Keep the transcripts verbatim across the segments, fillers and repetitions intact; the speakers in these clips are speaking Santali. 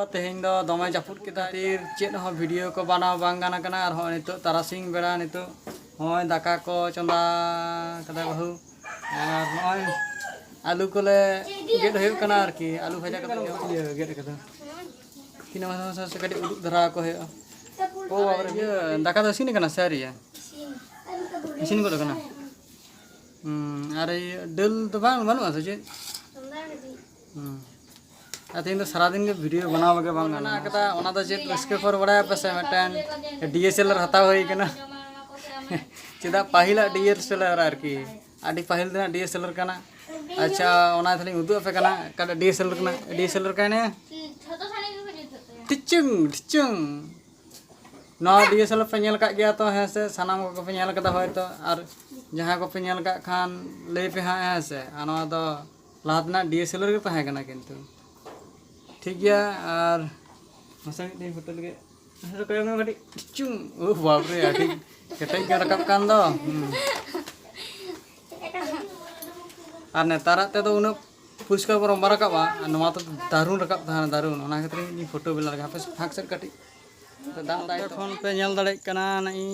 ᱛᱮᱦᱮᱧ ᱫᱚ ᱫᱚᱢᱮ ᱡᱟᱹᱯᱩᱫ ᱠᱮᱫ ᱠᱷᱟᱹᱛᱤᱨ ᱪᱮᱫ ᱦᱚᱸ ᱵᱷᱤᱰᱤᱭᱳ ᱠᱚ ᱵᱮᱱᱟᱣ ᱵᱟᱝ ᱜᱟᱱ ᱠᱟᱱᱟ᱾ ᱟᱨ ᱦᱚᱸᱜᱼᱚᱭ ᱱᱤᱛᱚᱜ ᱛᱟᱨᱟᱥᱤᱧ ᱵᱮᱲᱟ, ᱱᱤᱛᱚᱜ ᱦᱚᱸᱜᱼᱚᱭ ᱫᱟᱠᱟ ᱠᱚ ᱪᱚᱸᱫᱟ ᱠᱟᱫᱟ ᱵᱟᱹᱦᱩ᱾ ᱟᱨ ᱱᱚᱜᱼᱚᱭ ᱟᱹᱞᱩ ᱠᱚᱞᱮ ᱜᱮᱫ ᱦᱩᱭᱩᱜ ᱠᱟᱱᱟ ᱟᱨᱠᱤ, ᱟᱹᱞᱩ ᱵᱷᱟᱡᱟ ᱠᱟᱛᱮ ᱤᱭᱟᱹ ᱜᱮᱫ ᱠᱟᱫᱟ᱾ ᱛᱤᱱᱟᱹᱜ ᱢᱟᱥᱮ ᱢᱟᱥᱮ ᱠᱟᱹᱴᱤᱡ ᱩᱰᱩᱠ ᱫᱷᱟᱨᱟ ᱟᱠᱚ ᱦᱩᱭᱩᱜᱼᱟ᱾ ᱳ ᱵᱟᱵᱟ ᱨᱮ, ᱤᱭᱟᱹ ᱫᱟᱠᱟ ᱫᱚ ᱤᱥᱤᱱ ᱟᱠᱟᱱᱟ ᱥᱮ ᱟᱹᱣᱨᱤᱭᱟ? ᱤᱥᱤᱱ ᱜᱚᱫ ᱟᱠᱟᱱᱟ᱾ ᱦᱩᱸ, ᱟᱨ ᱤᱭᱟᱹ ᱫᱟᱹᱞ ᱫᱚ ᱵᱟᱝ, ᱵᱟᱹᱱᱩᱜᱼᱟ ᱥᱮ ᱪᱮᱫ? ᱦᱩᱸ᱾ ᱟᱨ ᱛᱮᱦᱮᱧ ᱫᱚ ᱥᱟᱨᱟᱫᱤᱱ ᱜᱮ ᱵᱷᱤᱰᱤᱭᱳ ᱵᱮᱱᱟᱣ ᱜᱮ ᱵᱟᱝ ᱜᱟᱱᱚᱜ ᱠᱟᱫᱟ᱾ ᱚᱱᱟ ᱫᱚ ᱪᱮᱫ ᱨᱟᱹᱥᱠᱟᱹ ᱠᱷᱚᱵᱚᱨ ᱵᱟᱲᱟᱭ ᱯᱮ ᱥᱮ, ᱢᱤᱫᱴᱮᱱ ᱰᱤ ᱮᱥ ᱮᱞ ᱟᱨ ᱦᱟᱛᱟᱣ ᱦᱩᱭ ᱠᱟᱱᱟ᱾ ᱪᱮᱫᱟᱜ, ᱯᱟᱹᱦᱤᱞᱟᱜ ᱰᱤ ᱮᱥ ᱮᱞ ᱟᱨ ᱟᱨᱠᱤ, ᱟᱹᱰᱤ ᱯᱟᱹᱦᱤᱞ ᱨᱮᱱᱟᱜ ᱰᱤ ᱮᱥ ᱮᱞ ᱟᱨ ᱠᱟᱱᱟ᱾ ᱟᱪᱪᱷᱟ, ᱚᱱᱟ ᱛᱟᱦᱞᱮᱧ ᱩᱫᱩᱜ ᱟᱯᱮ ᱠᱟᱱᱟ, ᱚᱠᱟᱴᱟᱜ ᱰᱤ ᱮᱥ ᱮᱞ ᱟᱨ ᱠᱟᱱᱟ, ᱰᱤ ᱮᱥ ᱮᱞ ᱟᱨ ᱠᱟᱱᱟ᱾ ᱴᱷᱤᱪᱩᱝ, ᱴᱷᱤᱪᱩᱝ᱾ ᱱᱚᱣᱟ ᱰᱤ ᱮᱥ ᱮᱞ ᱟᱨ ᱯᱮ ᱧᱮᱞ ᱟᱠᱟᱫ ᱜᱮᱭᱟ ᱛᱚ, ᱦᱮᱸ ᱥᱮ? ᱥᱟᱱᱟᱢ ᱠᱚᱜᱮ ᱯᱮ ᱧᱮᱞ ᱟᱠᱟᱫᱟ ᱦᱚᱭᱛᱚ, ᱟᱨ ᱡᱟᱦᱟᱸᱭ ᱠᱚᱯᱮ ᱧᱮᱞ ᱟᱠᱟᱫ ᱠᱷᱟᱱ ᱞᱟᱹᱭ ᱯᱮ ᱦᱟᱸᱜ, ᱦᱮᱸ ᱥᱮ? ᱟᱨ ᱱᱚᱣᱟ ᱫᱚ ᱞᱟᱦᱟ ᱛᱮᱱᱟᱜ ᱰᱤ ᱮᱥ ᱮᱞ ᱟᱨ ᱜᱮ ᱛᱟᱦᱮᱸ ᱠᱟᱱᱟ ᱠᱤᱱᱛᱩ᱾ ᱴᱷᱤᱠ ᱜᱮᱭᱟ, ᱟᱨ ᱢᱟᱥᱮ ᱢᱤᱫᱴᱮᱱ ᱯᱷᱳᱴᱳ ᱞᱟᱹᱜᱤᱫ᱾ ᱢᱟᱥᱮ ᱠᱚᱭᱚᱜ ᱢᱮ ᱠᱟᱹᱴᱤᱡ᱾ ᱪᱩᱝ! ᱳ ᱵᱟᱯ ᱨᱮ, ᱟᱹᱰᱤ ᱠᱮᱴᱮᱡ ᱜᱮ ᱨᱟᱠᱟᱵ ᱠᱟᱱ ᱫᱚ᱾ ᱦᱩᱸ᱾ ᱟᱨ ᱱᱮᱛᱟᱨᱟᱜ ᱛᱮᱫᱚ ᱩᱱᱟᱹᱜ ᱯᱚᱨᱤᱥᱠᱟᱨ ᱵᱚᱨᱚᱝ ᱵᱟᱝ ᱨᱟᱠᱟᱵᱼᱟ, ᱟᱨ ᱱᱚᱣᱟ ᱫᱚ ᱫᱟᱨᱩᱱ ᱨᱟᱠᱟᱵ ᱛᱟᱦᱮᱱᱟ, ᱫᱟᱨᱩᱱ᱾ ᱚᱱᱟ ᱠᱷᱟᱹᱛᱤᱨ ᱤᱧ ᱯᱷᱳᱴᱳ ᱵᱮᱱᱟᱣ ᱞᱮᱫᱟ᱾ ᱦᱟᱯᱮ ᱥᱮ ᱯᱷᱟᱸᱠ ᱥᱮᱫ ᱠᱟᱹᱴᱤᱡ᱾ ᱫᱟᱜ ᱫᱟᱭ ᱛᱚ᱾ ᱠᱷᱚᱱ ᱯᱮ ᱧᱮᱞ ᱫᱟᱲᱮᱭᱟᱜ ᱠᱟᱱᱟ, ᱱᱤᱜᱼᱤ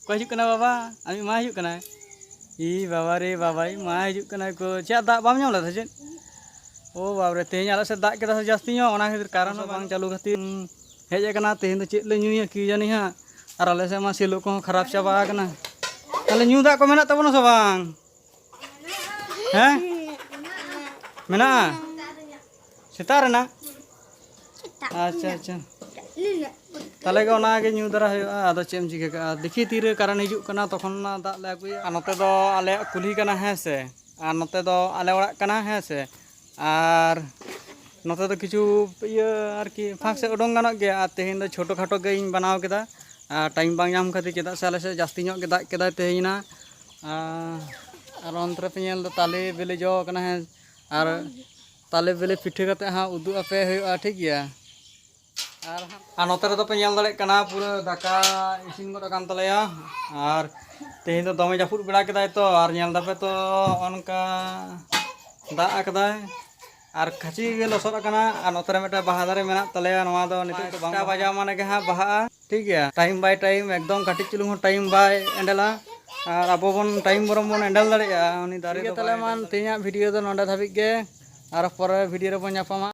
ᱚᱠᱚᱭ ᱦᱤᱡᱩᱜ ᱠᱟᱱᱟ ᱵᱟᱵᱟ? ᱟᱢᱤᱡ ᱢᱟ ᱦᱤᱡᱩᱜ ᱠᱟᱱᱟᱭ᱾ ᱤ ᱵᱟᱵᱟ ᱨᱮ ᱵᱟᱵᱟ, ᱤᱡ ᱢᱟ ᱦᱤᱡᱩᱜ ᱠᱟᱱᱟᱭ ᱠᱚ᱾ ᱪᱮᱫ ᱫᱟᱜ ᱵᱟᱢ ᱧᱟᱢ ᱞᱮᱫᱟ ᱥᱮ ᱪᱮᱫ? ᱳ ᱵᱟᱵ ᱨᱮ, ᱛᱮᱦᱮᱧ ᱟᱞᱮ ᱥᱮᱫ ᱫᱟᱜ ᱠᱮᱫᱟ ᱥᱮ ᱡᱟᱹᱥᱛᱤ ᱧᱚᱜ, ᱚᱱᱟ ᱠᱷᱟᱹᱛᱤᱨ ᱠᱟᱨᱮᱱᱴ ᱦᱚᱸ ᱵᱟᱝ ᱪᱟᱹᱞᱩ ᱠᱷᱟᱹᱛᱤᱨ ᱦᱮᱡ ᱟᱠᱟᱱᱟ᱾ ᱛᱮᱦᱮᱧ ᱫᱚ ᱪᱮᱫ ᱞᱮ ᱧᱩᱭᱟ ᱠᱤ ᱡᱟᱹᱱᱤ ᱦᱟᱸᱜ᱾ ᱟᱨ ᱟᱞᱮ ᱥᱮᱫ ᱢᱟ ᱥᱮᱞᱳ ᱠᱚᱦᱚᱸ ᱠᱷᱟᱨᱟᱯ ᱪᱟᱵᱟ ᱟᱠᱟᱱᱟ᱾ ᱛᱟᱦᱞᱮ ᱧᱩ ᱫᱟᱜ ᱠᱚ ᱢᱮᱱᱟᱜ ᱛᱟᱵᱚᱱᱟ ᱥᱮ ᱵᱟᱝ? ᱦᱮᱸ? ᱢᱮᱱᱟᱜᱼᱟ? ᱥᱮᱛᱟᱜ ᱨᱮᱱᱟᱜ? ᱟᱪᱪᱷᱟ, ᱟᱪᱪᱷᱟ᱾ ᱛᱟᱦᱞᱮ ᱜᱮ ᱚᱱᱟ ᱜᱮ ᱧᱩ ᱫᱟᱨᱟ ᱦᱩᱭᱩᱜᱼᱟ, ᱟᱫᱚ ᱪᱮᱫ ᱮᱢ ᱪᱤᱠᱟᱹ ᱠᱟᱜᱼᱟ? ᱫᱮᱠᱷᱤ ᱛᱤᱨᱮ ᱠᱟᱨᱮᱱᱴ ᱦᱤᱡᱩᱜ ᱠᱟᱱᱟ, ᱛᱚᱠᱷᱚᱱ ᱚᱱᱟ ᱫᱟᱜ ᱞᱮ ᱟᱹᱜᱩᱭᱟ᱾ ᱟᱨ ᱱᱚᱛᱮ ᱫᱚ ᱟᱞᱮᱭᱟᱜ ᱠᱩᱞᱦᱤ ᱠᱟᱱᱟ, ᱦᱮᱸ ᱥᱮ, ᱟᱨ ᱱᱚᱛᱮ ᱫᱚ ᱟᱞᱮ ᱚᱲᱟᱜ ᱠᱟᱱᱟ, ᱦᱮᱸ ᱥᱮ, ᱟᱨ ᱱᱚᱛᱮ ᱫᱚ ᱠᱤᱪᱷᱩ ᱤᱭᱟᱹ ᱟᱨᱠᱤ ᱯᱷᱟᱸᱠ ᱥᱮᱫ ᱩᱰᱩᱝ ᱜᱟᱱᱚᱜ ᱜᱮᱭᱟ᱾ ᱟᱨ ᱛᱮᱦᱮᱧ ᱫᱚ ᱪᱷᱳᱴᱳ ᱠᱷᱟᱴᱳ ᱜᱮ ᱤᱧ ᱵᱮᱱᱟᱣ ᱠᱮᱫᱟ, ᱟᱨ ᱴᱟᱭᱤᱢ ᱵᱟᱝ ᱧᱟᱢ ᱠᱷᱟᱹᱛᱤᱨ, ᱪᱮᱫᱟᱜ ᱥᱮ ᱟᱞᱮ ᱥᱮᱫ ᱡᱟᱹᱥᱛᱤ ᱧᱚᱜ ᱜᱮ ᱫᱟᱜ ᱠᱮᱫᱟᱭ ᱛᱮᱦᱮᱧ ᱱᱟ᱾ ᱟᱨ, ᱟᱨ ᱚᱱᱛᱮ ᱨᱮᱯᱮ ᱧᱮᱞ ᱮᱫᱟ ᱛᱟᱞᱮ ᱵᱤᱞᱤ ᱡᱚ ᱠᱟᱱᱟ, ᱦᱮᱸ, ᱟᱨ ᱛᱟᱞᱮ ᱵᱤᱞᱤ ᱯᱤᱴᱷᱟᱹ ᱠᱟᱛᱮ ᱦᱟᱸᱜ ᱩᱫᱩᱜ ᱟᱯᱮ ᱦᱩᱭᱩᱜᱼᱟ, ᱴᱷᱤᱠ ᱜᱮᱭᱟ᱾ ᱟᱨ, ᱟᱨ ᱱᱚᱛᱮ ᱨᱮᱫᱚ ᱯᱮ ᱧᱮᱞ ᱫᱟᱲᱮᱭᱟᱜ ᱠᱟᱱᱟ, ᱯᱩᱨᱟᱹ ᱫᱟᱠᱟ ᱤᱥᱤᱱ ᱜᱚᱫ ᱟᱠᱟᱱ ᱛᱟᱞᱮᱭᱟ᱾ ᱟᱨ ᱛᱮᱦᱮᱧ ᱫᱚ ᱫᱚᱢᱮ ᱡᱟᱹᱯᱩᱫ ᱵᱮᱲᱟ ᱠᱮᱫᱟᱭ ᱛᱚ, ᱟᱨ ᱧᱮᱞ ᱫᱟᱯᱮ ᱛᱚ ᱱᱚᱜᱼᱚ ᱱᱚᱝᱠᱟ ᱫᱟᱜ ᱟᱠᱟᱫᱟᱭ᱾ ᱟᱨ ᱠᱷᱟᱹᱪᱤ ᱜᱮ ᱞᱚᱥᱚᱫ ᱟᱠᱟᱱᱟ᱾ ᱟᱨ ᱱᱚᱛᱮ ᱨᱮ ᱢᱤᱫᱴᱮᱱ ᱵᱟᱦᱟ ᱫᱟᱨᱮ ᱢᱮᱱᱟᱜ ᱛᱟᱞᱮᱭᱟ, ᱱᱚᱣᱟ ᱫᱚ ᱱᱤᱛᱚᱜ ᱫᱚ ᱵᱟᱝ ᱵᱟᱡᱟᱣ ᱢᱟᱱᱮ ᱜᱮ ᱦᱟᱸᱜ ᱵᱟᱦᱟᱜᱼᱟ᱾ ᱴᱷᱤᱠ ᱜᱮᱭᱟ, ᱴᱟᱭᱤᱢ ᱵᱟᱭ ᱴᱟᱭᱤᱢ ᱮᱠᱫᱚᱢ ᱠᱟᱹᱴᱤᱡ ᱪᱩᱞᱩᱝ ᱦᱚᱸ ᱴᱟᱭᱤᱢ ᱵᱟᱭ ᱮᱸᱰᱮᱞᱟ᱾ ᱟᱨ ᱟᱵᱚ ᱵᱚᱱ ᱴᱟᱭᱤᱢ ᱵᱚᱨᱚᱝ ᱵᱚᱱ ᱮᱸᱰᱮᱞ ᱫᱟᱲᱮᱭᱟᱜᱼᱟ ᱩᱱᱤ ᱫᱟᱨᱮ ᱴᱷᱤᱠ ᱜᱮᱭᱟ, ᱫᱚ ᱛᱟᱦᱚᱞᱮ ᱵᱟᱭ ᱢᱟ ᱮᱸᱰᱮᱞ ᱫᱟᱲᱮᱭᱟᱜᱼᱟ᱾ ᱛᱮᱦᱮᱧᱟᱜ ᱵᱷᱤᱰᱤᱭᱳ ᱫᱚ ᱱᱚᱰᱮ ᱫᱷᱟᱹᱵᱤᱡ ᱜᱮ᱾ ᱟᱨ ᱯᱚᱨᱮ ᱵᱷᱤᱰᱤᱭᱳ ᱨᱮᱵᱚᱱ ᱧᱟᱯᱟᱢᱟ᱾